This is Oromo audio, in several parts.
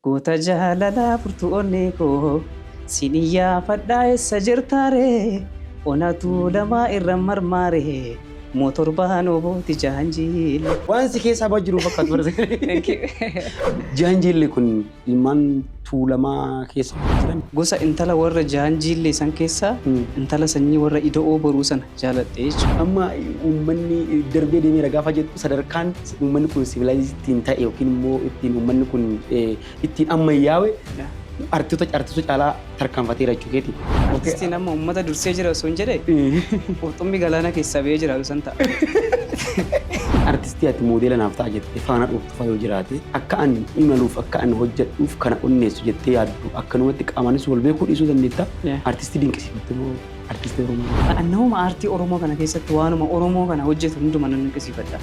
Goota jaalalaa furtuu onnee koo sin iyyaafadhaa eessa jirtaaree ona Tuulamaa irra marmaaree moo torbaan obooti jaanjiille. Waan si keessaa baa jiru fakkaatu bara. Thank you. Jaanjiilli kun ilmaan Tuulamaa keessa jiran. Gosa intala warra jaanjiillee san keessaa intala sanyii warra ida'oo boruu sana jaaladhe jechuudha. Amma uummanni darbee deemeera gaafa jettu, sadarkaan uummanni kun civilized ittiin ta'e yookiin immoo ittiin uummanni kun ittiin ammayyaa'e artistoota caalaa tarkaanfateera jechuu keeti. Artistiin amma uummata dursee jira osoo hin jedhe, qurxummii galaana keessaa ba'ee jiraatu san ta'a. Artistii ati moodeela naaf ta'a jettee faana dhooftu fa'aa yoo jiraate, akka an imaluuf, akka an hojjedhuuf kana onneessu jettee yaaddu, akkanumatti qaamaanis wal beekuu dhiisuu dandeetta. Artistii dinqisiifattu immoo artistii Oromoo? Namuma aartii Oromoo kana keessatti waanuma Oromoo kana hojjetu hunduma nan dinqisiifadha.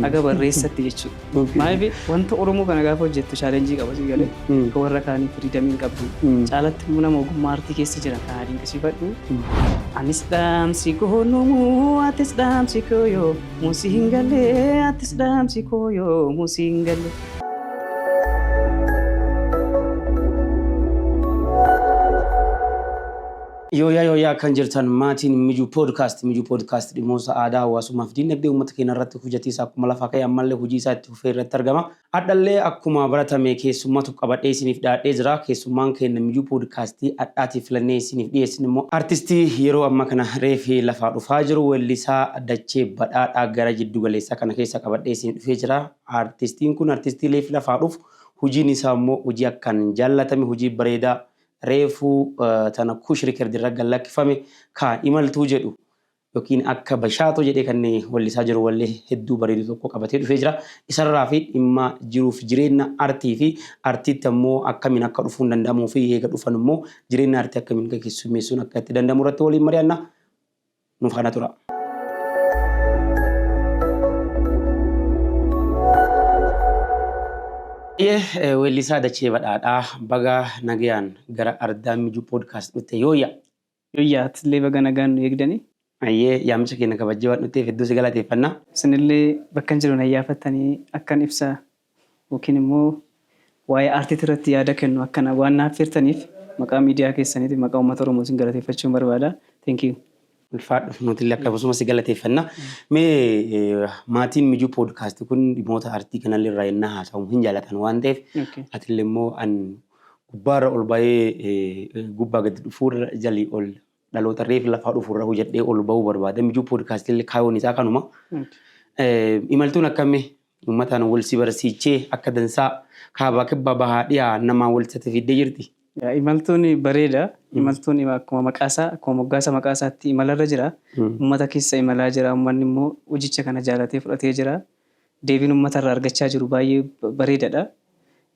Haga barreessatti jechuudha. Maaliif, wanta Oromoo kana gaafa hojjettu challenge qaba, si galee? Akka warra kaanii freedom hin qabdu. Caalatti immoo nama ogummaa aartii keessa jiran kana dinqisiifadhu. Anis dhaamsi koo numuu, atis dhaamsi koo yoo musii hin galee, atis dhaamsi koo yoo musii hin galee. Yooyaa yooyaa, kan jirtan maatiin Mijuu Podcast. Mijuu Podcast dhimmoota aadaa, hawaasummaa fi diinagdee uummata keenya irratti hojjetiisa akkuma lafaa ka'e ammallee hojii isaa itti fufee irratti argama. Hadhallee akkuma baratame keessummaa qabadhee isiniif dhiyaadhee jira. Keessummaan keenya Mijuu Podcastii hadhaatiif filannee isiniif dhiyeessin immoo artistii yeroo ammaa kana reefii lafaa dhufaa jiru, weellisaa Dachee Badhaadhaa gara jiddu galeessaa kana keessa qabadhee isiniif dhufee jira. Artistiin kun artistii reefii lafaa dhufu, hojiin isaa immoo hojii akkaan jaallatame, hojii bareedaa reefuu tana Kush Record irra gad lakkifame ka imaltuu jedhu yookiin akka bashaatoo jedhee kan wallisaa jiru, wallee hedduu bareedu tokko qabatee dhufee jira. Isarraa fi dhimma jiruuf jireenya artii fi artiitti ammoo akkamiin akka dhufuun danda'amuu fi eega dhufan immoo jireenya artii akkamiin akka keessummeessuun akka itti danda'amu irratti waliin mari'anna. Nuuf kana tura. Weellisaa Dachee Badhaadhaa, baga nagayaan gara ardaa Mijuu Podcast dhufte, yooyya. Yooyyaa, atillee baga nagaan nu eegdanii. Ayyee, yaamicha keenya kabajjee waan dhufteef hedduu si galateeffanna. Isinillee bakka hin jiru na iyyaafattanii akkan ibsa yookiin immoo waa'ee aartiitii irratti yaada kennu akkana waan naaf affeertaniif maqaa miidiyaa keessaniitiin maqaa uummata Oromoo isin galateeffachuun barbaada. Thank you. Ulfaadhu, nutillee akkasuma si galateeffanna. Mee maatiin Mijuu Podcast kun dhimmoota aartii kanallee irraa yennaa haasa'u hin jaalatan waan ta'eef, atillee immoo an gubbaarra ol ba'ee gubbaa gadi dhufuurra jalii ol dhaloota reef lafaa dhufuurra hojjedhee ol ba'uu barbaada. Mijuu Podcast illee kaayoon isaa kanuma. Imaltuun akkamii uummataan wal si barsiichee akka dansaa kaabaa kibbaa bahaa dhiyaa namaan wal sati fiddee jirti? Imaltuun bareeda. Imaltuun akkuma maqaasaa, akkuma moggaasa maqaa isaatti imalarra jira. Uummata keessa imalaa jira. Uummanni immoo hojicha kana jaalatee fudhatee jira. Deebiin uummata irraa argachaa jiru baay'ee bareedaadha.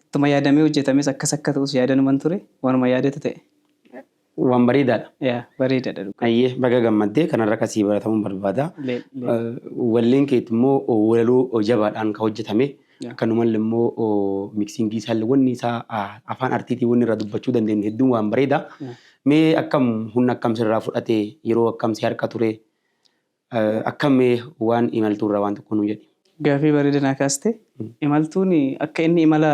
Ittuma yaadamee hojjetames akkas akka ta'us yaadanuman ture. Waanuma yaadatu ta'e. Waan bareedaadha. Yaa, bareedaadha dhugaa. Ayyee, baga gammaddee, kanarra akkasii baratamuun barbaada. Walleen keetti immoo walaloo jabaadhaan kan hojjetame. Akkanumallee immoo mixing isaallee, wanni isaa afaan artiitii wanni irraa dubbachuu dandeenyu hedduun waan bareeda. Mee akkam, humna akkam sirraa fudhate, yeroo akkam si harka ture, akkam, mee waan imaltuurraa waan tokko nu jedhi. Gaafii bareeda naa kaaste. Imaltuun akka inni imala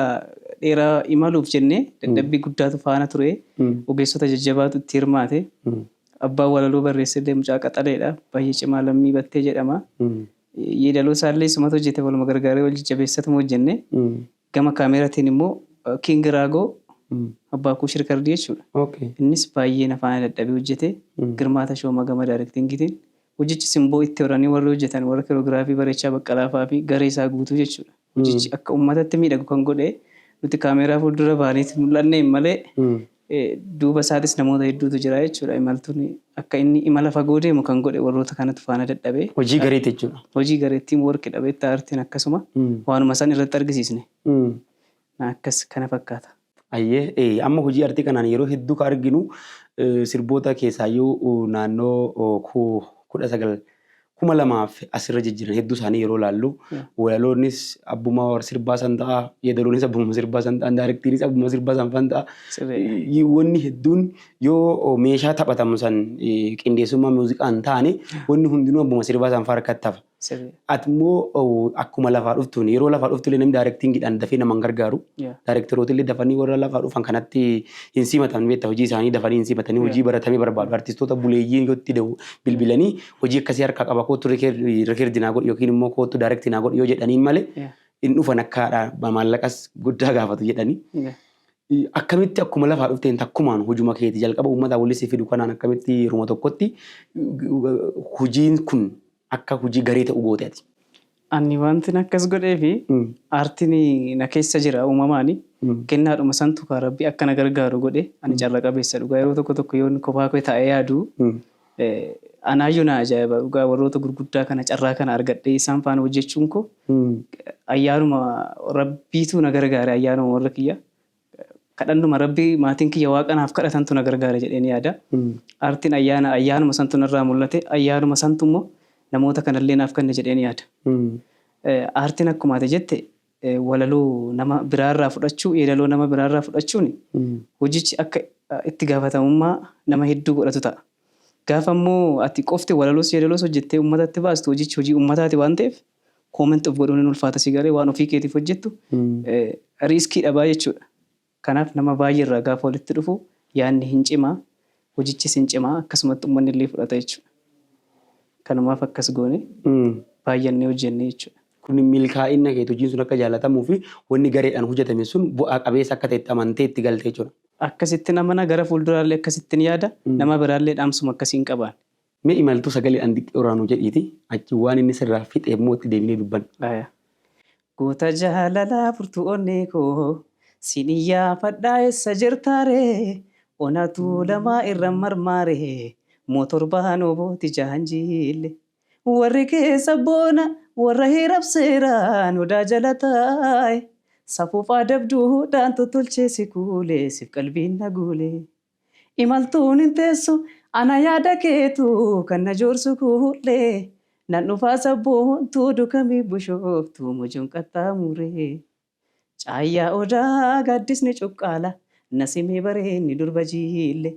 dheeraa imaluuf jennee dadhabbii guddaatu faana ture. Ogeessota jajjabaatu itti hirmaate. Abbaan walaloo barreessellee mucaa qaxaleedha. Baay'ee cimaa, Lammii Battee jedhama. Yeedaloo isaallee isumatu hojjete, waluma gargaaree wal jajjabeessatuma hojjenne. Gama kaameeraatiin immoo King Raagoo, abbaa Kuush Rikardii jechuudha. Innis baay'ee na faana dadhabee hojjete. Girmaa Tashoomaa gama directingiitiin. Hojichi simboo itti horanii warri hojjetan warra choreography Bareechaa Baqqalaa fa'aa fi garee isaa guutuu jechuudha. Hojichi akka uummatatti miidhagu kan godhe nuti kaameeraa fuuldura baaneeti mul'anneen malee duuba isaatis namoota hedduutu jira jechuudha. Imaltuun akka inni imala fagoo deemu kan godhe warroota kanatu faana dadhabee. Hojii gareeti jechuudha. Hojii garee, team work dhabeetta, aartiin akkasuma waanuma san irratti argisiisne. Akkas kana fakkaata. Ayyee, amma hojii artii kanaan yeroo hedduu kan arginu sirboota keessaayyuu naannoo 19 2000 asirra jijjiiran hedduu isaanii yeroo laallu, walaloonnis abbuma sirbaa san ta'a, yeedaloonis abbuma sirbaa san ta'a, directiinis abbuma sirbaa san fan ta'a. Wanni hedduun yoo meeshaa taphatamu san qindeessummaa muuziqaan taane, wanni hundinuu abbuma sirbaa san fa'aa harkatti hafa. Sirrii. Ati immoo akkuma lafaa dhuftuun yeroo lafaa dhuftu illee namni directingiidhaan dafee nama hin gargaaru. Directoroota illee dafanii warra lafaa dhufan kanatti hin simatan, beektaa, hojii isaanii dafanii hin simatanii, hojii baratamee barbaadu. Artistoota buleeyyii yoo itti bilbilanii hojii akkasii harkaa qaba, kootu record naa godhi yookiin immoo kootu direct naa godhi yoo jedhaniin malee hin dhufan, akkaadha maallaqas guddaa gaafatu jedhanii. Akkamitti akkuma lafaa dhufteen takkumaan hojuma keeti jalqaba uummata walitti fidu kanaan akkamitti yeruma tokkotti hojiin kun akka hojii garee ta'u goote ati? Ani wanti akkas godhee fi aartiin na keessa jira uumamaani. Kennaadhuma santu kan Rabbi akka na gargaaru godhe. Ani carra qabeessa dhugaa. Yeroo tokko tokko yoo kophaa koo taa'ee yaadu, anaayyuu na ajaa'iba dhugaa. Warroota gurguddaa kana carraa kana argadhee isaan faana hojjechuun koo ayyaanuma Rabbiitu na gargaare, ayyaanuma warra kiyya. Kadhannuma Rabbii maatiin kiyya Waaqa naaf kadhatantu na gargaare jedheen yaada. Aartiin ayyaana, ayyaanuma santu narraa mul'ate, ayyaanuma santu immoo namoota kanallee naaf kenne jedheen yaada. Aartiin akkuma ati jette walaloo nama biraarraa fudhachuu, yeedaloo nama biraarraa fudhachuun hojichi akka itti gaafatamummaa nama hedduu godhatu ta'a. Gaafa immoo ati qofti walaloos yeedaloos hojjettee uummatatti baastu, hojichi hojii uummataati waan ta'eef comment of godhuun hin ulfaata, si galee, waan ofii keetiif hojjettu risk dhabaa jechuudha. Kanaaf nama baay'eerraa gaafa walitti dhufu yaadni hin cimaa, hojichis hin cimaa, akkasumatti uummanni illee fudhata jechuudha. Kanumaaf akkas goone baay'annee hojjennee jechuudha. Kun milkaa'ina keeti, hojiin sun akka jaalatamuu fi wanni gareedhaan hojjetame sun bu'aa qabeessa akka ta'e amantee itti galte jechuudha. Akkasittiin amana, gara fuulduraallee akkasittiin yaada, nama biraallee dhaamsuma akkasiin qabaan. Mee imaltuu sagaleedhaan xiqqoo oraanuu jedhiiti, achi waan inni sirraa fixe immoo itti deebinee dubbanna. Goota jaalalaa furtuu onnee koo sin iyyaafadhaa, eessa jirtaaree? Onatu lamaa irra marmaaree mootorbaan obooti jaanjiille. Warri keessa boona warra hirabseeraan odaa jala taa'e. Safuuf adabduudhaan tottolchee si kuulee, siif qalbiin na guulee. Imaltuun hin teessu ana yaada keetu kan na joorsu kuulee. Nan dhufaa sabboontuu dukamii bushooftuu mujuun qaxxaamuree. Caayyaa odaa gaaddisni cuqqaala na simee bareenni durba jiille.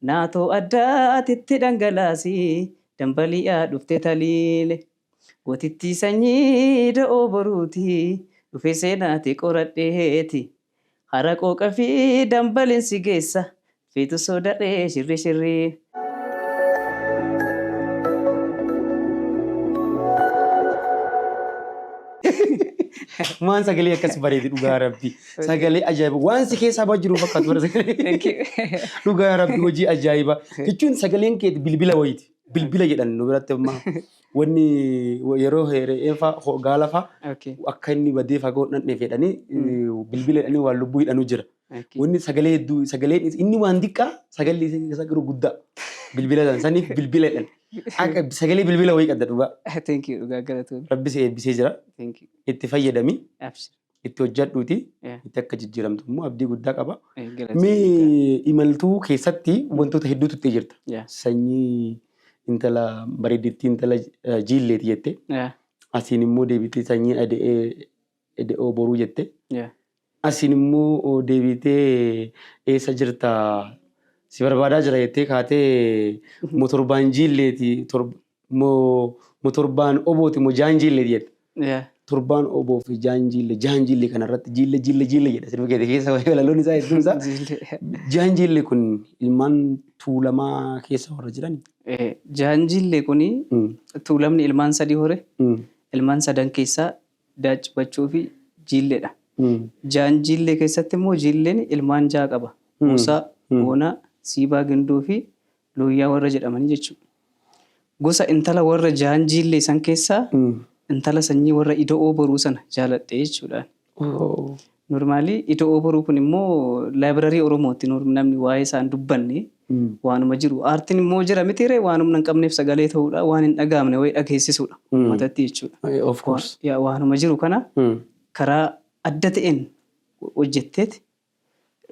Naatoo addaatitti dhangalaasii dambali'aa dhufte taliile. Gootittii sanyii da'oo boruuti dhufe seenaati qoradheeti. Hara qooqa fi dambaliin si geessa fiitu sodarree shirri shirrii. Maan sagalee akkas bareedi, dhugaa Rabbi. Sagalee ajaa'iba. Waan si keessaa baa jiru fakkaatu bara sagalee. Dhugaa Rabbi, hojii ajaa'iba. Jechuun sagaleen keeti bilbila wayiiti. Bilbila jedhan nu biratti amma wanni yeroo re'een fa'a gaala fa'a akka inni badee fagoo dhandheef jedhanii bilbila jedhanii waan lubbuu hidhanuu jira. Wanni sagalee hedduu, sagaleen inni waan xiqqaa, sagalee isa garuu guddaa. Bilbila san saniif bilbila jedhan. Akka sagalee bilbila wayii qabda dhugaa. Thank you, dhugaa galatoon. Rabbi si eebbisee jira. Thank you. Itti fayyadami. Abshir. Itti hojjedhuuti. Itti akka jijjiiramtu immoo abdii guddaa qaba. Galatoon. Mee imaltuu keessatti wantoota hedduutu itti jirta. Sanyii intala bareeddittii intala jiilleeti jette. Asiin immoo deebitee sanyii ede'oo boruu jette. Asiin immoo deebitee eessa jirta, si barbaadaa jira jettee kaatee motorbaan jiilleeti, motorbaan obooti moo jaan jiilleeti jette. Torbaan oboo fi jaan jiille, jaan jiille kanarratti jiille jiille jiille jedha sirba keessa keessa walaloon isaa hedduun isaa. Jaan jiille kun ilmaan Tuulamaa keessa warra jiran. Jaan jiille kuni Tuulamni ilmaan sadii hore. Ilmaan sadan keessaa Daaccibachuu fi Jiilleedha. Jaan Jiillee keessatti immoo Jiilleen ilmaan ja'a qaba. Muusaa, Boonaa, Siibaa Gindoo fi Looyyaa warra jedhamanii jechuudha. Gosa intala warra Jaan Jiillee san keessaa intala sanyii warra Ida'oo Boruu sana jaaladhe jechuudhaan. Normally Ida'oo Boruu kun immoo library Oromooti, namni waa'ee isaan dubbanne waanuma jiru. Aartiin immoo jira mitiiree, waan humna hin qabneef sagalee ta'uudha, waan hin dhaga'amne wayii dhageessisuudha uummatatti jechuudha. Of course. Waanuma jiru kana karaa adda ta'een hojjetteeti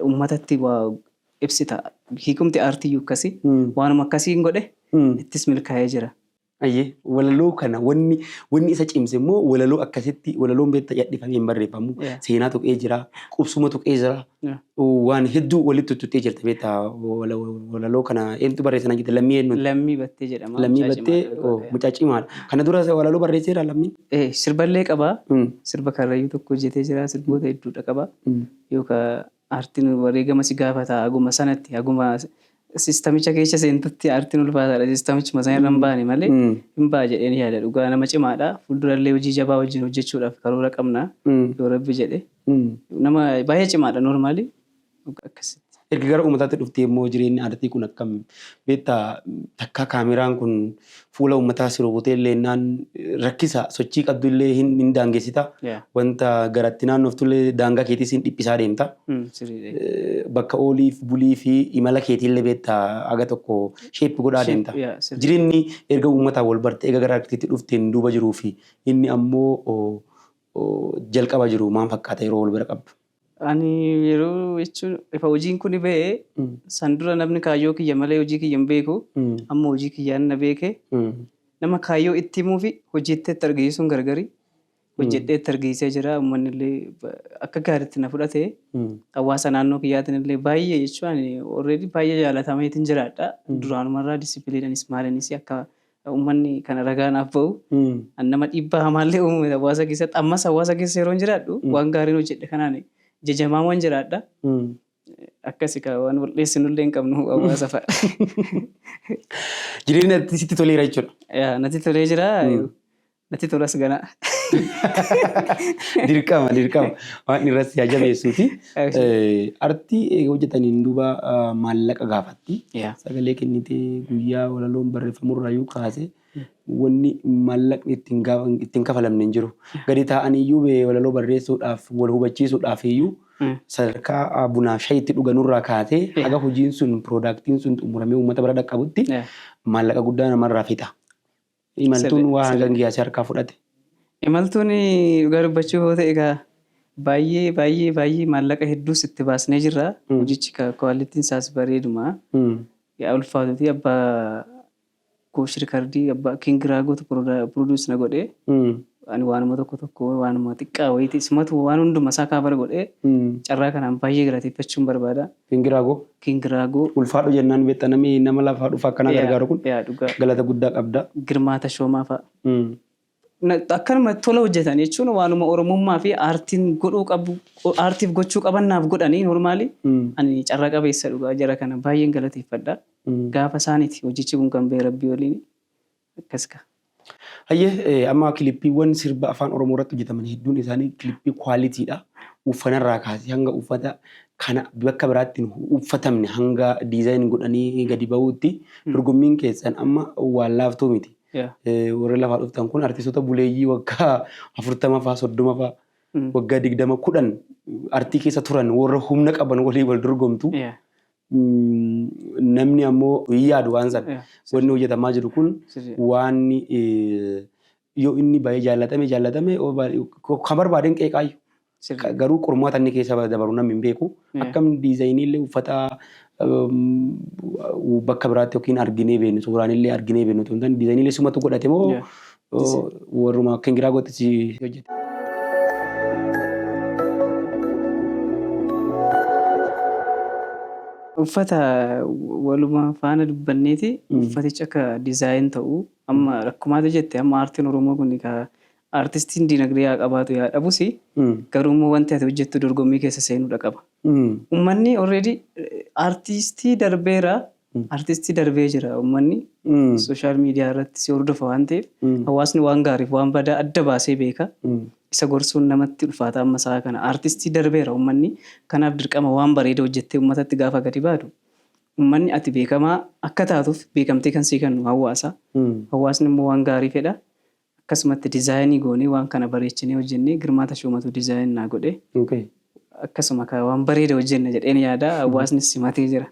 uummatatti waa ibsita. Hiikumti aartiyyuu akkasii. Waanuma akkasiin godhe, ittis milkaa'ee jira. Ayyee, walaloo kana wanni isa cimse immoo walaloo akkasitti walaloon beektaa yadhifamee hin barreeffamu. Seenaa tuqee jira, qubsuma tuqee jira, waan hedduu walitti tuttuqee jirta beektaa walaloo kana eenyutu barreessa naan jette? Lammii eenyuti? Lammii Battee jedhama. Lammii Mucaa Battee cimaadha. Mucaa cimaadha. Kana dura walaloo barreesseera Lammiin? Sirballee qaba. Sirba Karrayyuu tokko hojjetee jira. Sirboota hedduudha qaba. Yookaan aartiin wareegama si gaafata haguma sanatti, haguma sistamicha keessa seentutti aartiin ulfaataadha. Sistamichuma sana irra hin baane malee hin ba'a jedheen yaada. Dhugaa nama cimaadha. Fuuldurallee hojii jabaa wajjin hojjechuudhaaf karoora qabna. Yoo Rabbi jedhe. Nama baay'ee cimaadha normally. Akkasitti. Erga gara uummataatti dhuftee immoo jireenyi aartii kun akkam beektaa? Takka kaameraan kun fuula uummataa si rukutee illee naan rakkisa, sochii qabdu illee hin daangessita. Wanta garatti naannoftu illee daangaa keetii siin dhiphisaa deemta. Sirriidha. Bakka ooliif bulii fi imala keetii illee beektaa aga tokko shape godhaa deemta. Jireenyi erga uummataan wal barte, erga gara aartiitti dhufteen duuba jiruu fi inni ammoo jalqaba jiru maal fakkaata yeroo wal bira qabdu? Ani yeroo jechuun ifa hojiin kun ba'ee san dura namni kaayyoo kiyya malee hojii kiyya hin beeku. Amma hojii kiyyaan na beeke. Nama kaayyoo itti himuu fi hojiitti itti argisiisuun gargari. Hojjedhee itti argisiisee jira. Uummanni illee akka gaariitti na fudhate. Hawaasa naannoo kiyyaatiin illee baay'ee jechuun ani already baay'ee jaalatameetiin jiraadha. Duraanumarraa disipiliinis maaliinis akka uummanni kana ragaa naaf ba'u. Ani nama dhiibbaa hamaallee uumu hawaasa keessatti, ammas hawaasa keessa yeroo jiraadhu waan gaariin hojjedhe kanaan jajamaa waan jiraadha. Akkasi kaa, waan wal dheessinullee hin qabnu hawaasa fa'a. Jireenyi sitti toleera jechuudha. Yaa, natti tolee jira. Natti tolas gana. Dirqama, dirqama. Waan irratti haa jabeessuuti. Artii eega hojjetaniin duuba maallaqa gaafatti. Sagalee kennitee guyyaa walaloon barreeffamurraayyuu kaasee wanni maallaqni ittiin kafalamne hin jiru. Gadi taa'aniyyuu walaloo barreessuudhaaf, wal hubachiisuudhaaf iyyuu sadarkaa bunaaf shayiitti dhuganurraa kaasee haga hojiin sun, productiin sun xumuramee uummata bira dhaqqabutti maallaqa guddaa namarraa fixa. Imaltuun waa hanga giyaasii harkaa fudhate? Imaltuun dhugaa dubbachuu yoo ta'e egaa baay'ee baay'ee baay'ee maallaqa hedduus itti baasnee jirra. Hojichi qualityn isaas bareeduma. Yaa ulfaatuti, abbaa Goosh Rikardii, abbaa King Raagootu produce na godhee. Ani waanuma tokko tokko, waanuma xiqqaa wayiiti, isumatu waan hunduma isaa cover godhee, carraa kanaan baay'ee galateeffachuun barbaada. King Raagoo. King Raagoo. Ulfaadhu jennaan beektaa, namni nama lafaa dhufa akkana gargaaru kun Yaa, dhugaa. galata guddaa qabda. Girmaa Tashoomaa fa'a. Akkanuma tola hojjetan jechuun waanuma Oromummaa fi aartiin godhuu qabu, aartiif gochuu qabannaaf godhanii normally. Ani carraa qabeessa dhugaa, jara kana baay'een galateeffadha. Gaafa isaaniiti hojichi kun kan ba'e Rabbii waliin akkas ka. Hayyee, amma kilippiiwwan sirba Afaan Oromoo irratti hojjetaman hedduun isaanii kilippii qualitydha. Uffanarraa kaasee hanga uffata kana bakka biraatti hin uffatamne hanga design godhanii gadi bahuutti dorgommiin keessan amma waan laaftuu miti. Warri lafaa dhuftan kun artistoota buleeyyii waggaa 40 fa'aa, 30 fa'aa, waggaa 20, 10 artii keessa turan, warra humna qaban walii wal dorgomtu. Namni ammoo hin yaadu waan sana. Wanni hojjetamaa jiru kun waan yoo inni baay'ee jaallatame jaallatame, kan barbaadeen qeeqaayyuu. Garuu qormaata inni keessa dabaru namni hin beeku. Akkam designii illee uffata bakka biraatti yookiin arginee beeknu, suuraan illee arginee beeknu otoo hin taane, designii illee sumatu godhate moo warruma King Raagootti si hojjete? Uffata waluma faana dubbanneeti uffatichi akka design ta'u. Amma akkumaatu jette, amma aartiin Oromoo kun aartistiin dinagdee haa qabaatu yaa dhabus, garuu immoo wanti ati hojjettu dorgommii keessa seenuudha qaba. Uummanni already aartistii darbeera, aartistii darbee jira uummanni. Social media irratti si hordofa waan ta'eef hawaasni waan gaariif waan badaa adda baasee beeka. Isa gorsuun namatti ulfaata amma sa'a kana. Aartistii darbeera uummanni. Kanaaf dirqama waan bareeda hojjettee uummatatti gaafa gadi baadu, uummanni ati beekamaa akka taatuuf beekamtii kan sii kennu hawaasa. Hawaasni immoo waan gaarii fedha. Akkasumatti designii goonee waan kana bareechinee hojjennee, Girmaa Tashoomatu design naa godhe. Akkasuma waan bareeda hojjenna jedheen yaada, hawaasnis simatee jira.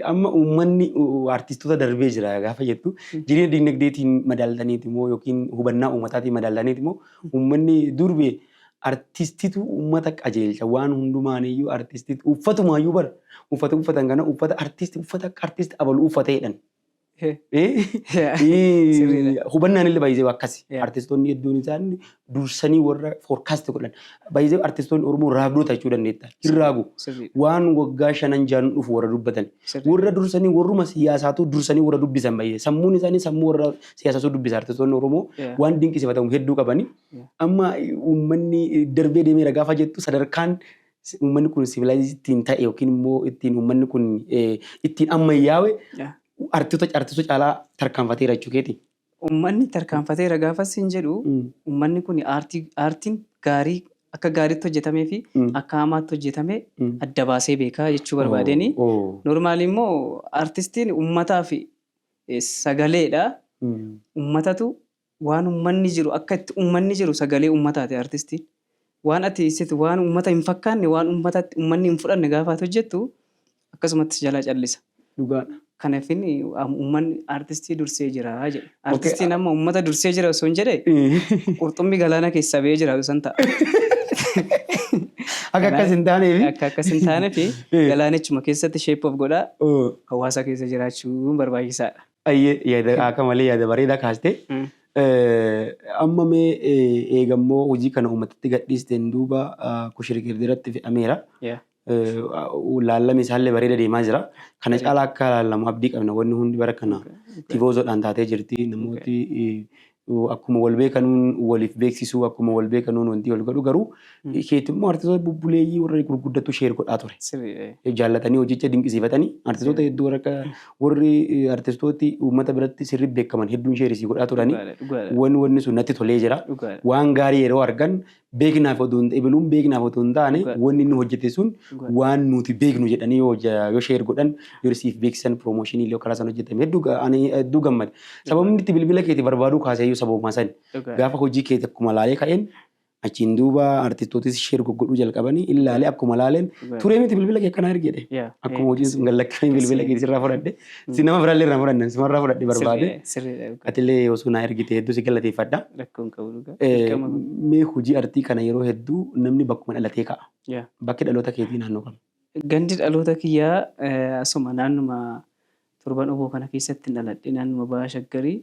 Amma uummanni artistoota darbee jira gaafa jettu, jireenya dinagdeetiin madaaltaniiti moo yookiin hubannaa uummataatiin madaaltaniiti moo uummanni durbee artistitu uummata qajeelcha, waan hundumaaniyyuu artistitu uffatumaayyuu bara uffata uffatan kana uffata artisti, uffata akka artisti abalu uffata jedhan. Sirriidha. Hubannaan illee baay'ee akkasi. Yeah. Artistoonni hedduun isaanii dursanii warra forecast godhan. Baay'ee artistoonni Oromoo raagdota jechuu dandeetta. Hin raagu. Sirriidha. Waan waggaa shanan jaan dhufu warra dubbatan. Sirriidha. Warra dursanii warruma siyaasaatu dursanii warra dubbisan baay'ee. Sammuun isaanii sammuu warra siyaasaatu dubbisa. Artistoonni Oromoo Yeah. waan dinqisiifatamu hedduu qabani. Yeah. Amma uummanni darbee deemeera gaafa jettu, sadarkaan uummanni kun civilized ittiin ta'e yookiin immoo ittiin uummanni kun ittiin ammayyaawe artistoota caalaa tarkaanfateera jechuu keeti. Uummanni tarkaanfateera gaafa siin jedhu, uummanni kun aartiin gaarii akka gaariitti hojjetamee fi akka hamaatti hojjetame adda baasee beekaa jechuu barbaadeni. Normally immoo aartistiin uummataaf sagaleedha. Uummatatu waan uummanni jiru, akka itti uummanni jiru sagalee uummataati aartistiin. Waan ati isitu waan uummata hin fakkaanne, waan uummatatti uummanni hin fudhanne gaafa ati hojjettu, akkasumatti si jalaa callisa. Dhugaadha. Kanaafin uummanni aartistii dursee jira jedhe. Aartistiin amma uummata dursee jira osoo hin jedhe, qurxummii galaana keessaa ba'ee jiraatu san ta'a. Akka akkas hin taaneef. Akka akkas hin taaneef galaanichuma keessatti shape of godhaa hawaasa keessa jiraachuun barbaachisaadha. Ayyee, yaada akka malee yaada bareedaa kaaste. Amma mee eegammoo hojii kana uummatatti gadhiisteen duuba kushirgirdi irratti fe'ameera. Laallamni isaallee bareeda deemaa jira. Kana caalaa akka laallamu abdii qabna. Wanni hundi bara kana tifoozoodhaan taatee jirti. Namooti akkuma wal beekanuun waliif beeksisuu, akkuma wal beekanuun wanti wal godhu, garuu keetti immoo artistoota bubbuleeyyii warra gurguddatu share godhaa ture. Jaallatanii hojicha dinqisiifatanii artistoota hedduu warra akka warri artistooti uummata biratti sirrii beekaman hedduun share isii godhaa turanii. Wanni sun natti tolee jira. Waan gaarii yeroo argan beeknaaf otoo hin ebiluun beeknaaf otoo hin taane, wanni inni hojjete sun waan nuti beeknu jedhanii yoo share godhan, yoo siif beeksisan, promotion illee karaa sana hojjetame hedduu ani hedduu gammade. Sababni itti bilbila keeti barbaaduu kaasee iyyuu sababuma sani. Gaafa hojii keeti akkuma laalee ka'een, achiin duuba artistootis share goggodhuu jalqabanii ilaalee, akkuma laaleen turee miti bilbila kee akkanaa ergi jedhe. Akkuma hojiin sun gallakkifame bilbila kee sirraa fudhadhe. Si nama biraallee irraa fudhanne, simarraa fudhadhe barbaade. Sirriidha. Atillee osoo naa ergite hedduu si galateeffadha. Rakkoon qabu, dhugaa. Dirqama. Mee hojii artii kana yeroo hedduu namni bakkuma dhalatee ka'a. Bakki dhaloota keetii naannoo kam? Gandi dhaloota kiyyaa asuma naannuma Torban Oboo kana keessatti dhaladhe, naannuma Baha Shaggarii,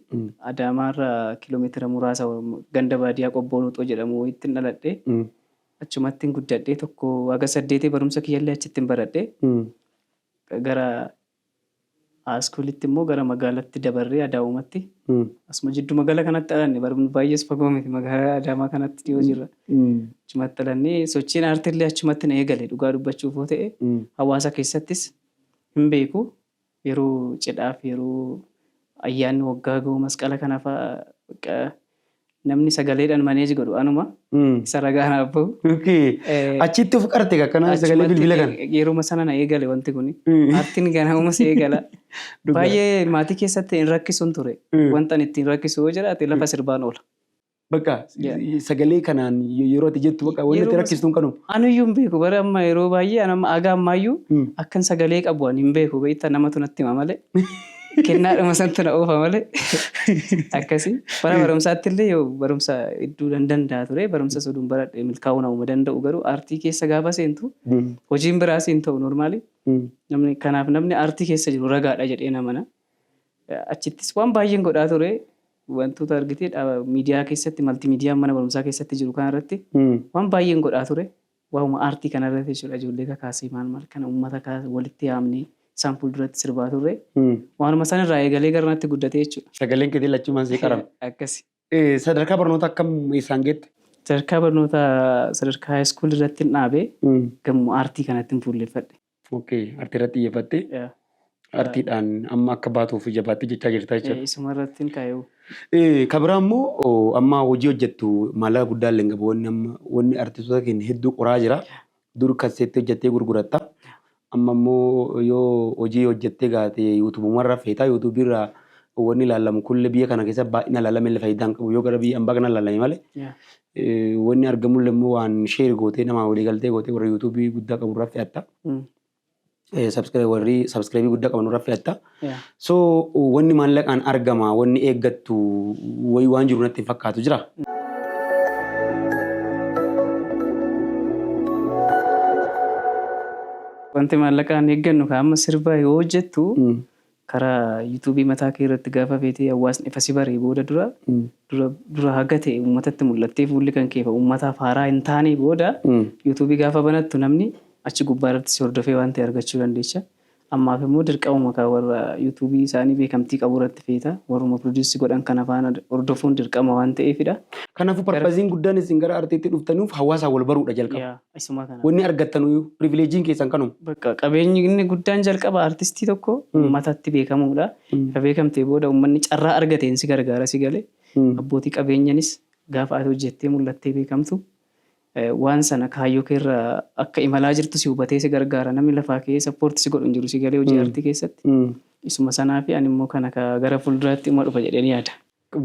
Adaamaarraa kiiloomeetira muraasa, ganda baadiyyaa Qobboo Nuuxoo jedhamu wayiitti dhaladhe. Achumatti guddadhe, tokko haga saddeetii barumsa kiyyallee achitti baradhe. Gara high schoolitti immoo gara magaalatti dabarree Adaamumatti. Asuma jiddu magaalaa kanatti dhalanne, barumni baay'ees fagoo miti, magaalaa Adaamaa kanatti dhiyoo jirra. Achumatti dhalannee sochiin aartiillee achumatti na eegale. Dhugaa dubbachuuf yoo ta'e, hawaasa keessattis hin beeku, yeroo cidhaaf, yeroo ayyaanni waggaa gahu, masqala kana fa'aa namni sagaleedhaan manage godhu anuma, isa ragaa naaf bahu. Achitti of qarte akkanaa sagalee bilbila kana. Yeruma sana na eegale wanti kuni. Aartiin ganamuma si eegala. Baay'ee maatii keessatti hin rakkisuun ture. Wanta ani ittiin rakkisu yoo jiraate lafa sirbaan oola. Bakka sagalee kanaan yeroo ati jettu bakka wanti itti rakkistuun kanuma. Anuyyuu hin beeku, bara amma yeroo baay'ee an amma aga ammaayyuu akkan sagalee qabu ani hin beeku, beektaa, namatu natti hima malee. Kennaadhuma santu na oofa malee. Akkasii. Bara barumsaatti illee yoo barumsa hedduu nan danda'a ture, barumsa soduun baradhe milkaa'uu nama danda'u, garuu aartii keessa gaafa seentu hojiin biraas hin ta'u normally. Namni kanaaf namni aartii keessa jiru ragaadha jedhee namana. Achittis waan baay'een godhaa ture. Wantoota argitee miidiyaa keessatti, multimedia mana barumsaa keessatti jiru kanarratti waan baay'een godhaa ture. Waa'uma aartii kanarratti jechuudha, ijoollee kakaasee maal maal kana uummata walitti yaamnee isaan fuulduratti sirbaa turre. Waanuma sanarraa eegalee gara natti guddate jechuudha. Sagaleen keetii lachumaan sii qarama. Akkasi. Sadarkaa barnoota akkam isaan geette? Sadarkaa barnoota sadarkaa high school irratti hin dhaabee, gamoo aartii kanatti hin fuulleffadhe. Okay, aartii irratti xiyyeeffatte. Aartiidhaan amma akka baatuuf jabaattee jechaa jirta jechuudha. Isuma irratti hin kaa'u. Kan biraa immoo amma hojii hojjettu maallaqa guddaa illee hin qabu. Wanni amma wanni artistoota keenya hedduu qoraa jira. Dur kaseetti hojjettee gurguratta. Amma immoo yoo hojii hojjettee gaate yuutuubumarra feetaa, yuutuubiirraa wanni ilaalamu kullee biyya kana keessa baay'ina ilaalame illee faayidaa hin qabu. Yoo gara biyya ambaa kana ilaalame malee. Wanni argamullee immoo waan share gootee namaa walii galtee gootee warra yuutuubii guddaa qabu irraa fe'atta. Warri subscribe guddaa qaban irraa fe'atta. So wanni maallaqaan argama wanni eeggattu wayii waan jiru natti hin fakkaatu jira. Wanti maallaqaan eeggannu kan amma sirba yoo hojjettu Karaa YouTubeii mataa kee irratti gaafa feetee hawaasni ifa si baree booda dura dura haga ta'e uummatatti mul'attee fuulli kan kee uummataaf haaraa hin taane booda YouTubeii gaafa banattu namni achi gubbaa irratti si hordofee waan ta'e argachuu dandeecha. Ammaaf immoo dirqama kan warra YouTubeii isaanii beekamtii qabu irratti feeta. Warruma produce godhan kana faana hordofuun dirqama waan ta'eefidha. Kanaafuu purposeiin guddaan isin gara artiitti dhuftaniif hawaasaan wal baruudha jalqaba. Yaa, isuma kana. Wanni argattanuu privilegeiin keessan kanuma. Bakka qabeenyi inni guddaan jalqaba artistii tokko uummatatti beekamuudha. Ifa beekamtee booda uummanni carraa argateen si gargaara si galee. Abbootii qabeenyanis gaafa ati hojjettee mul'attee beekamtu waan sana kaayyoo keerra akka imalaa jirtu si hubatee si gargaara. Namni lafaa ka'ee support si godhu hin jiru si galee hojii artii keessatti. Isuma sanaa fi ani immoo kana gara fuulduraatti ima dhufa jedheen yaada.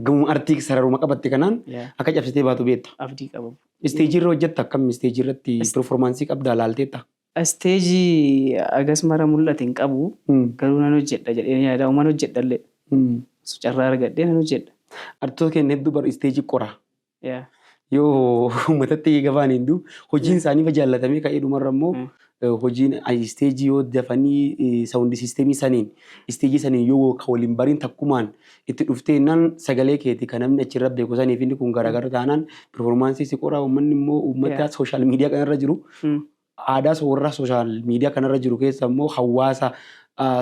Gama artii sararuma qabatte kanaan akka cabsitee baatu beekta. Abdii qaba. Stageii irra hojjetta akkam stageii irratti performanceii qabdaa laalteetta? Stageii agas mara mul'ate hin qabu. Garuu nan hojjedha jedheen yaada. Uuman hojjedha illee. Carraa argadhee nan hojjedha. Artistoota keenya hedduu bara stageii qora. Yoo uummatatti gabaan hedduu hojiin isaanii jaallatamee ka'ee dhumarra immoo hojiin stageii yoo dafanii sound systemii saniin stageii saniin yoo ka waliin bariin takkumaan itti dhuftee naan sagalee keeti kan namni achirra beeku saniif inni kun garaagara taanaan performanceii si qora. Uummanni immoo uummata social media kanarra jiru, aadaa warra social media kanarra jiru keessa immoo hawaasa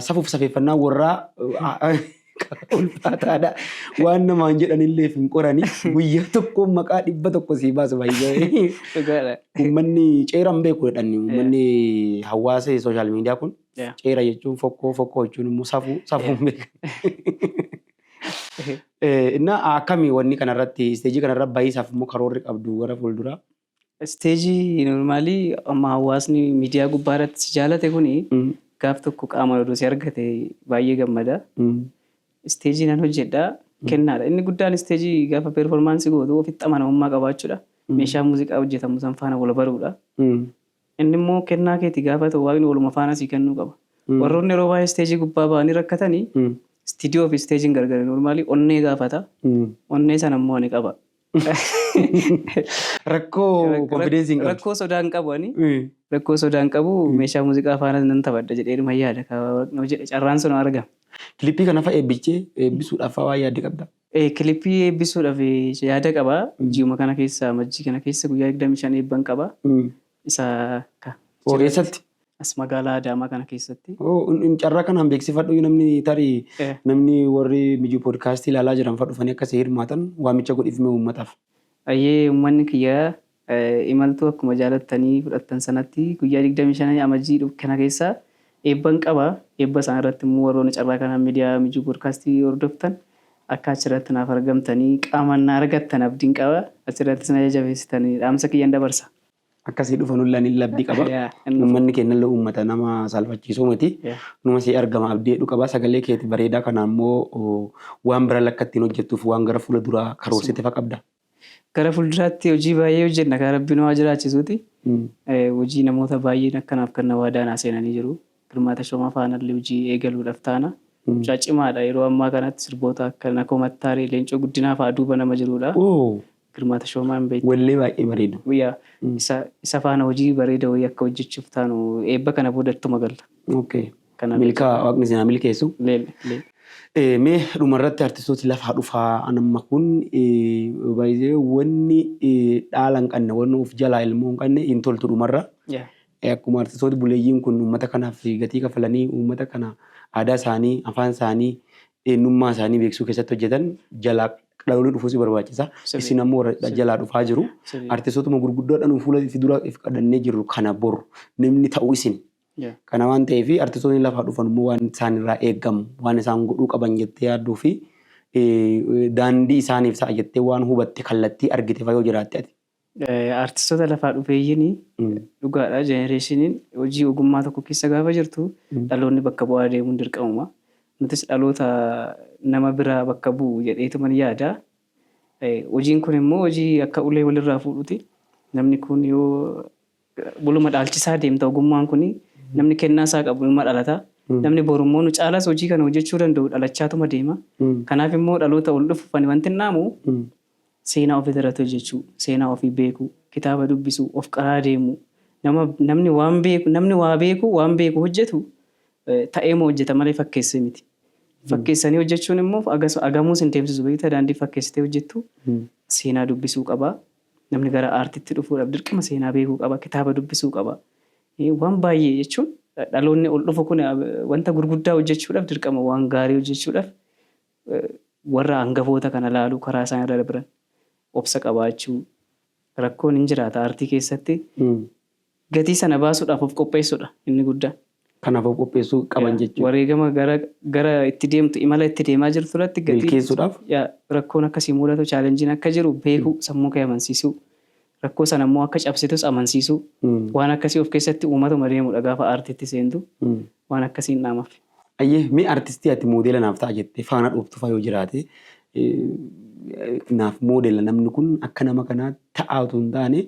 safuuf safeeffannaa warraa ulfaataadha. Waan namaan jedhanillee hin qorani guyyaa tokko maqaa 100 sii baasu baay'ee. Dhugaadha. Uummanni ceera hin beeku jedhani, uummanni hawaasa social media kun ceera jechuun fokkoo, fokkoo jechuun immoo safuu, safuu hin beekan. Innaa akkamii wanni kanarratti stageii kanarra bahiisaaf immoo karoorri qabdu gara fuulduraa? Stageii normalii amma hawaasni miidiyaa gubbaa irratti si jaalate kuni gaaf tokko qaama oduu si argate baay'ee gammada. Stageii nan hojjedha, kennaadha. Inni guddaan stageii gaafa performanceii gootu ofitti amanamummaa qabaachuudha. Meeshaa muuziqaa hojjetamu san faana wal baruudha. Inni immoo kennaa keeti gaafa ta'u waaqni waluma faana sii kennuu qaba. Warroonni yeroo baay'ee stageii gubbaa ba'anii rakkatanii istiidiyoo fi stageiin gargari, normalii onnee gaafata. Onnee sana immoo ani qaba. Rakkoo confidenceii hin qabdu. Rakkoo sodaa hin qabu ani. Rakkoo sodaa hin qabu, meeshaa muuziqaa faana nan taphadha jedhee dhuma yaada. Jedhe carraan sun argama. Clipii kana fa'a eebbichee eebbisuudhaaf waa yaadde qabda? Clipii eebbisuudhaaf yaada qaba. Ji'uma kana keessa, majjii kana keessa guyyaa 25 eebban qaba. Isa Eessatti? As magaalaa Adaamaa kana keessatti. Carraa kanaan beeksifadhu, namni tarii namni warri Mijuu Podcastii ilaalaa jiran fa'a dhufanii akkasii hirmaatan waamicha godhiif mee uummataaf. Ayyee, uummanni kiyyaa imaltuu akkuma jaalattanii fudhattan sanatti guyyaa 25 amajjii kana keessa eebban qaba. Eebba isaan irratti immoo warroonni carraa kanaan miidiyaa Mijuu Podcastii hordoftan akka achirratti naaf argamtanii qaamaan na argattan abdiin qaba. Achirrattis na jajjabeessitanii dhaamsa kiyyan dabarsa. Akkasii dhufan ullaan inni abdii qaba. Uummanni keenya uummata nama saalfachiisuu miti. Numa si argama abdii hedhuu qaba. Sagalee keeti bareedaa kana immoo waan bira lakka ittiin hojjettuuf waan gara fuula duraa karoorsite fa qabda. Gara fuulduraatti hojii baay'ee hojjenna kan Rabbi nu haa jiraachisuuti. Hojii namoota baay'een akkanaaf kan waadaanaa seenanii jiru. Girmaa Tashoomaa faanallee hojii eegaluudhaaf taana. Mucaa cimaadha, yeroo ammaa kanatti sirboota akka Nakoo Mattaaree, Leencoo Guddinaa fa'aa duuba nama jirudha. Girmaa Tashoomaa hin beektu. Wallee baay'ee bareedu. Guyyaa isa faana hojii bareeda wayii akka hojjechuuf taanu eebba kana booda ittuma galla. Milkaa, waaqni isin haa milkeessu. Leel. Mee dhumarratti artistooti lafaa dhufaa anamma kun baay'ee wanni dhaala hin qabne, wanni of jalaa ilmoo hin qabne hin toltu dhumarra. Akkuma artistooti buleeyyiin kun uummata kanaaf gatii kafalanii uummata kana aadaa isaanii, afaan isaanii, eenyummaa isaanii beeksisuu keessatti hojjetan jalaa dhaloonni dhufuus barbaachisa. Isin ammoo warra jalaa dhufaa jiru. Artistootuma gurguddoodhaan fuula fi dura if qadhannee jirru kana bor namni ta'u isin. Kana waan ta'eef artistoonni lafaa dhufan immoo waan isaan irraa eegamu, waan isaan godhuu qaban jettee yaadduu fi daandii isaaniif ta'a jettee waan hubatte, kallattii argite fa yoo jiraatte ati. Artistoota lafaa dhufeeyyiin, dhugaadha, generationiin hojii ogummaa tokko keessa gaafa jirtu dhaloonni bakka bu'aa deemuun dirqamuma. Nutis dhaloota nama biraa bakka bu'u jedheetuman yaada. Hojiin kun immoo hojii akka ulee walirraa fuudhuti. Namni kun yoo waluma dhaalchisaa deemta, ogummaan kun namni kennaa isaa qabu nima dhalata. Namni borummoo nu caalas hojii kana hojjechuu danda'u dhalachaatuma deema. Kanaaf immoo dhaloota ol dhufu ani wanti naamu seenaa ofii irratti hojjechuu, seenaa ofii beekuu, kitaaba dubbisuu, of qaraa deemuu. Namni waan beeku, namni waa beeku waan beeku hojjetu ta'eema hojjeta malee fakkeessee miti. Fakkeessanii hojjechuun immoo agamuus hin deemsisu beektaa daandii fakkeessitee hojjettu seenaa dubbisuu qaba. Namni gara aartiitti dhufuudhaaf dirqama seenaa beekuu qaba. Kitaaba dubbisuu qaba. Waan baay'ee jechuun dhaloonni ol dhufu kun wanta gurguddaa hojjechuudhaaf dirqama waan gaarii hojjechuudhaaf warra hangafoota kana laaluu karaa isaan irra dabran obsa qabaachuu rakkoon hin jiraata aartii keessatti gatii sana baasuudhaaf of qopheessuudha inni guddaan. Kanaaf of qopheessuu qaban jechuudha. Wareegama gara itti deemtu imala itti deemaa jirtu irratti gatii Milkeessuudhaaf. Rakkoon akkasii mudatu challengeiin akka jiru beekuu sammuu kee amansiisuu rakkoo sana immoo akka cabsitus amansiisuu waan akkasii of keessatti uumatuma deemudha gaafa aartiitti seentu waan akkasiin dhaamaaf. Ayyee, mee artistii ati moodela naaf ta'a jettee faana dhooftu fa'aa yoo jiraate, naaf moodela namni kun akka nama kanaa ta'aa otoo hin taane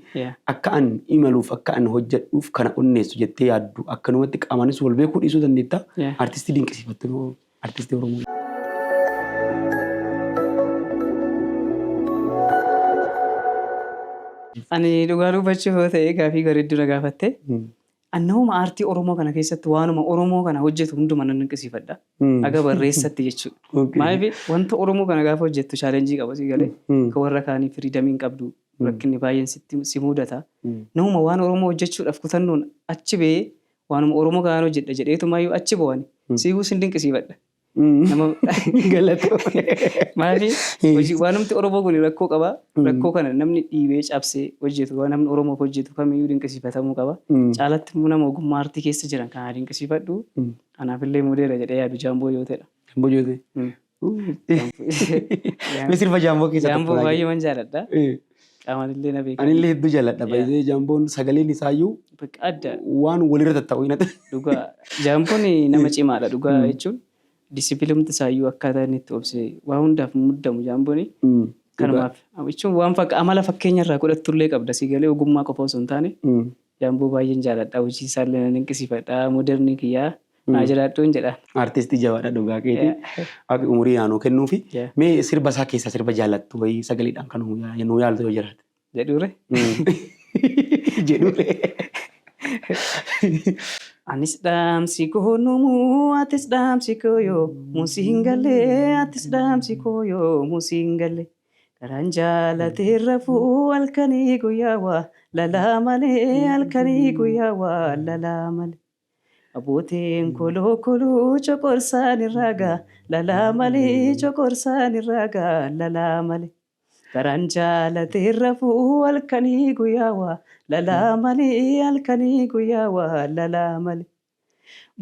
akka an imaluuf akka an hojjedhuuf kana onneessu jettee yaaddu akkanumatti qaamaanis wal beekuu dhiisuu dandeetta. Artistii dinqisiifattu moo artistii Oromoo? Ani dhugaa dubbachuuf yoo ta'e gaafii bareedduu na gaafatte. Ani nama aartii Oromoo kana keessatti waanuma Oromoo kana hojjetu hunduma nan dinqisiifadha. Haga barreessatti jechuudha. Maaliif wanta Oromoo kana gaafa hojjettu challenge qaba si galee. Akka warra kaanii freedom hin qabdu. Rakkinni baay'een si mudata. Nama waan Oromoo hojjechuudhaaf kutannoon achi ba'ee waanuma Oromoo kanaan hojjedha jedheetumaayyuu achi bo'ani. Siiguu sin dinqisiifadha. Nama Galatoomne. Maaliif hojii waanumti Oromoo kun rakkoo qaba. Rakkoo kana namni dhiibee cabsee hojjetu waan namni Oromoof hojjetu kamiyyuu dinqisiifatamuu qaba. Caalatti immoo nama ogummaa aartii keessa jiran kana dinqisiifadhu. Kanaafillee modeela jedhee yaadu Jaamboo yoo ta'edha. Jaamboo yoo ta'e. Mee sirba Jaamboo keessaa tokko Jaamboo naa baay'ee man jaaladha. Qaamaan na beeka. Anillee hedduu jaalladha. Baay'ee Jaamboon sagaleen isaayyuu Bakka adda waan walirra tatta'u hin dhugaa. Jaamboon nama cimaadha dhugaa jechuun disciplinumti isaayyuu akkaataa inni itti obsee waa hundaaf muddamu Jaamboon. Kanumaaf jechuun waan amala fakkeenya irraa godhattullee qabda si galee ogummaa qofa osoo hin taane Jaamboo baay'een jaaladha. Hojii isaallee nan dinqisiifadha. Moderni kiyyaa naa jiraadhuun jedha. Artistii jabaadha dhugaa keetii. Waaqni umurii naannoo kennuufi. Mee sirba isaa keessaa sirba jaallattu wayii sagaleedhaan kan nuu yaaltu yoo jiraate. Jedhuure. Jedhuure. Anis dhaamsi koo numuu atis dhaamsi koo yoo musii hin galee atis dhaamsi koo yoo musii hin galee. Karaan jaalatee rafuu halkanii guyyaa waa lalaa malee halkanii guyyaa waa lalaa malee. Abbootiin koloo koluu coqorsaan irraa gaa lalaa malee coqorsaan irraa gaa lalaa malee. Karaan jaalatee rafuu halkanii guyyaa waa lalaa malee halkanii guyyaa waa lalaa malee.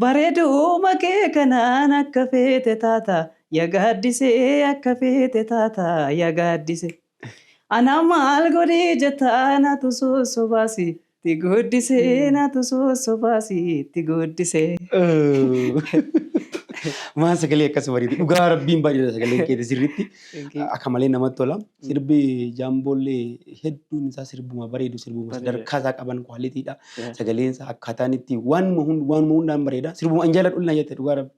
Bareeduma kee kanaan akka feete taata yaa gaaddisee akka feete taata yaa gaaddisee. Ana maal godhee jettaa natu sosobaasi itti guddisee natu sosobaasi itti guddisee. Maan sagalee akkas bareedu. Dhugaa rabbiin bareeda sagaleen keeti sirriitti. Akka malee namatti tola. Sirbi Jaamboollee hedduun isaa sirbuma bareedu sirbuma sadarkaa isaa qaban qualitydha. Sagaleen isaa akkaataan itti waanuma hundaan bareeda. Sirbuma an jaalladhu na jette dhugaa rabbi.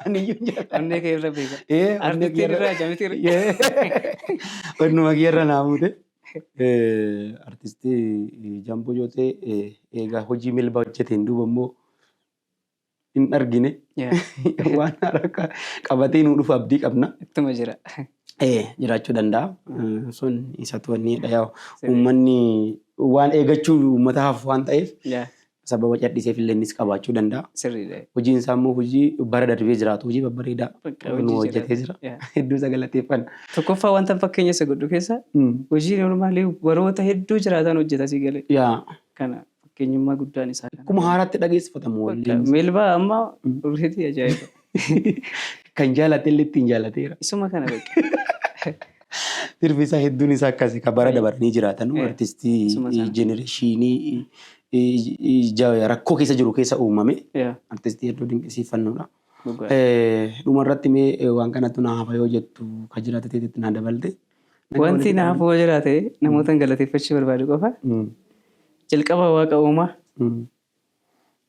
Ani iyyuu hin jaalladha. Onnee kee irra beeka. Onnee Artistiin irraa jamiti. Onnuma kiyya irra naa buute. Artistii Jaamboo Jootee egaa hojii Melbaa hojjeteen duuba immoo hin argine. Waan haaraa qabatee nuu dhufu abdii qabna. Ittuma jira. Jiraachuu danda'a. Sun isatu wanni dha. Uummanni waan eeggachuu uummata hafu waan ta'eef sababa cadhiseef illee innis qabaachuu danda'a. Sirriidha. Hojiin isaa immoo hojii bara darbee jiraatu hojii babbareedaa Bakka nu hojii hojjetee jira. Hedduu isa galateeffanna. Tokkoffaa wanta fakkeenya isa godhu keessa hojii normaalii baroota hedduu jiraatan hojjeta si galee. Kana fakkeenyummaa guddaan isaa kana. Akkuma haaraatti dhageessifatamu walleen. Meelbaa amma already ajaa'iba. Kan jaalate illee ittiin jaalateera. Isuma kana beeku. Sirbi isaa hedduun isaa akkasi kan bara dabaranii jiraatan artistii Isuma sana. generation rakkoo keessa jiru keessa uumame artistii hedduu dinqisiifannuudha. Dhuma irratti mee waan kanatti na hafa yoo jettu kan jiraate ta'etti na dabalte. Wanti na hafu yoo jiraate namoota galateeffachuu barbaadu qofa. Jalqaba Waaqa uumaa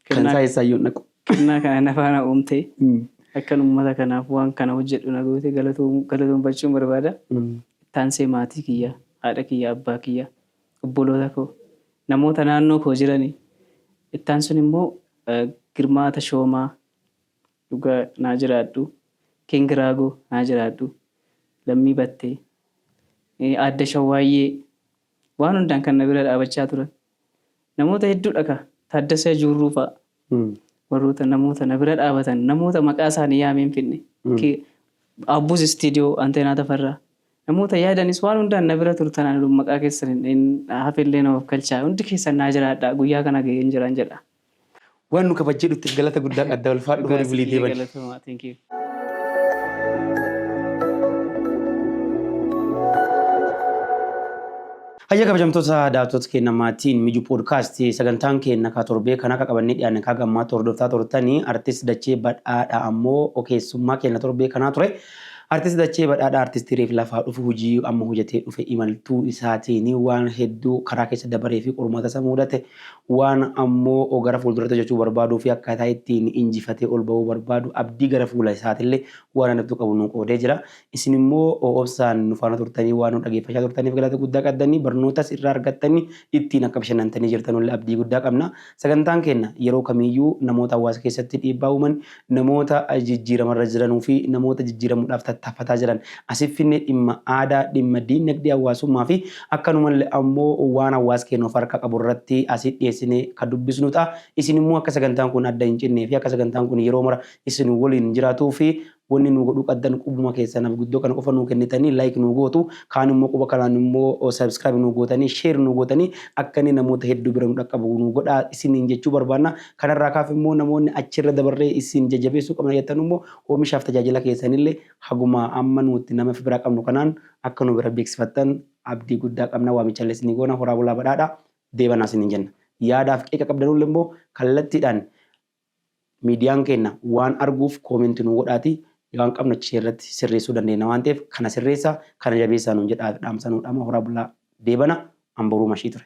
Kan isaa eessaayyuu hin dhaqu. Kennaa kana na faana uumte akkan uummata kanaaf waan kana hojjedhu na goote galatoonfachuun barbaada. Taansee maatii kiyya, haadha kiyya, abbaa kiyya, obboloota koo, namoota naannoo koo jiranii. Ittaan sun immoo Girmaa Tashoomaa dhugaa naa jiraadhu. King Raagoo naa jiraadhu. Lammii Battee, Aadde Shawwaayyee waan hundaan kan na bira dhaabachaa turan. Namoota hedduudha ka Taaddasee Juurruu fa'a. Warroota namoota na bira dhaabatan, namoota maqaa isaanii yaamee hin finne. Abbuus Istiidiyoo, Anteenaa Tafarraa. Namoota yaadanis waan hundaan na bira turtan, ani maqaa keessan hin hafellee nama of galchaa, hundi keessan naa jiraadha, guyyaa kana ga'een jiran jedha. Waan nu kabajjee dhufteef galata guddaa qabda, ulfaadhu, horii bulii, deeban. Galatoomaa, thank you. Hayya, kabajamtoota daawwattoota keenya maatiin Mijuu Podcast, sagantaan keenya ka torbee kan akka qabannee dhiyaanne kaa gammaatti hordoftaa turtanii. Artist Dachee Badhaadha ammoo keessummaa keenya torbee kanaa ture. Artist Dachee Badhaadha artistii reef lafaa dhufu, hojii amma hojjetee dhufe imaltuu isaatiin waan hedduu karaa keessa dabaree fi qormaata isa mudate, waan ammoo gara fuulduratti hojjechuu barbaaduu fi akkaataa ittiin injifatee ol bahuu barbaadu, abdii gara fuula isaatillee waan hedduu qabu nu qoodee jira. Isin immoo obsaan nu faana turtanii waan nu dhageeffachaa turtaniif galata guddaa qabdanii, barnootas irraa argattanii ittiin akka bashannantanii jirtanullee abdii guddaa qabna. Sagantaan keenya yeroo kamiiyyuu namoota hawaasa keessatti dhiibbaa uuman, namoota jijjiiramarra jiranuu fi namoota jijjiiramuudhaaf tattaaffataa jiran asif finne dhimma aadaa, dhimma diinagdee, hawaasummaa fi akkanumallee ammoo waan hawaasa keenya of harka qabu irratti asii dhiyeessinee kan dubbisnu ta'a. Isin immoo akka sagantaan kun adda hin cinnee fi akka sagantaan kun yeroo mara isin waliin jiraatuu fi wanni nu godhuu qabdan, qubuma keessan guddoo kana qofa nuu kennitanii like nu gootu, kaan immoo quba kanaan immoo subscribe nu gootanii, share nu gootanii, akka inni namoota hedduu bira nu dhaqqabu nu godhaa isiniin jechuu barbaanna. Kanarraa kaaf immoo namoonni achirra dabarree isin jajjabeessuu qabna jettan immoo oomishaaf tajaajila keessanillee haguma amma nuti nama bira qabnu kanaan akka nu bira beeksifattan abdii guddaa qabna. Waamichallee isinii goona, horaa bulaa, badhaadha, deebanaa isiniin jenna. Yaadaaf qeeqa qabdanullee immoo kallattiidhaan miidiyaan keenya waan arguuf comment nu godhaati, waan qabnu achi irratti sirreessuu dandeenya waan ta'eef, kana sirreessaa, kana jabeessaa nuun jedhaa dhaamsa nuu dhama. Horaa bulaa, deebana, amboruu mashii ture.